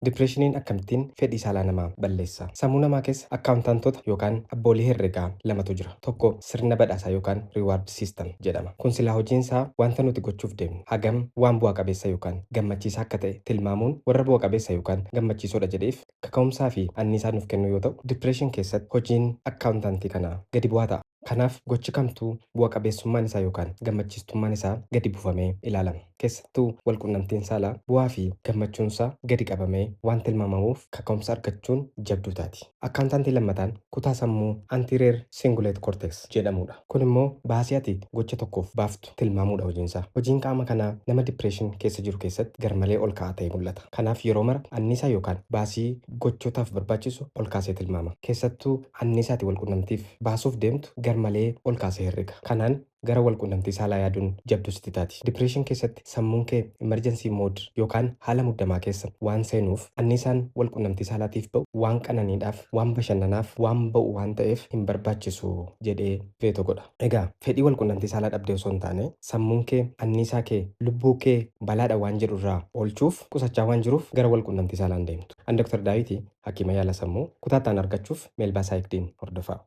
Dipireeshiniin akkamittiin fedhii saalaa namaa balleessa? Sammuu namaa keessa akkaawuntaantota yookaan abboolii herregaa lamatu jira. Tokko sirna badhaasaa yookaan reward system jedhama. Kun silaa hojiin isaa wanta nuti gochuuf deemnu hagam waan bu'a qabeessa yookaan gammachiisaa akka ta'e tilmaamuun warra bu'a qabeessa yookaan gammachiisoodha jedheef kaka'umsaa fi anniisaa nuuf kennu yoo ta'u, dipireeshin keessatti hojiin akkaawuntaantii kanaa gadi bu'aa ta'a. Kanaaf gochi kamtuu bu'a qabeessummaan isaa yookaan gammachiistummaan isaa gadi buufamee ilaalama. Keessattuu walqunnamtiin saalaa bu'aa fi gammachuunsaa gadi qabamee waan tilmaamamuuf kaka'umsa argachuun jabduu taati. Akkaawuntaantii lammataan kutaa sammuu anterior cingulate cortex jedhamudha. Kun immoo baasii ati gocha tokkoof baaftu tilmaamuudha hojiinsaa. Hojiin qaama kanaa nama dipireeshin keessa jiru keessatti garmalee ol ka'aa ta'e mul'ata. Kanaaf yeroo mara anniisaa yookaan baasii gochootaaf barbaachisu ol kaasee tilmaama. Keessattuu anniisaa ati walqunnamtiif baasuuf deemtu garmalee ol kaasee herrega. Kanaan gara walqunnamtii saalaa yaaduun jabduu sitti taati. Dipireeshin keessatti sammuun kee emergency mode yookaan haala muddamaa keessa waan seenuuf anniisaan walqunnamtii saalaatiif ba'u waan qananiidhaaf, waan bashannanaaf, waan ba'u waan ta'eef hin barbaachisu jedhee veto godha. Egaa fedhii walqunnamtii saalaa dhabdee osoo hin taane sammuun kee anniisaa kee lubbuu kee balaadha waan jedhu irraa oolchuuf qusachaa waan jiruuf gara walqunnamtii saalaa hin deemtu. Ani Dr. Daawiti hakiima yaala sammuu kutaattaan argachuuf Meelbaa Saayikdiin hordofaa.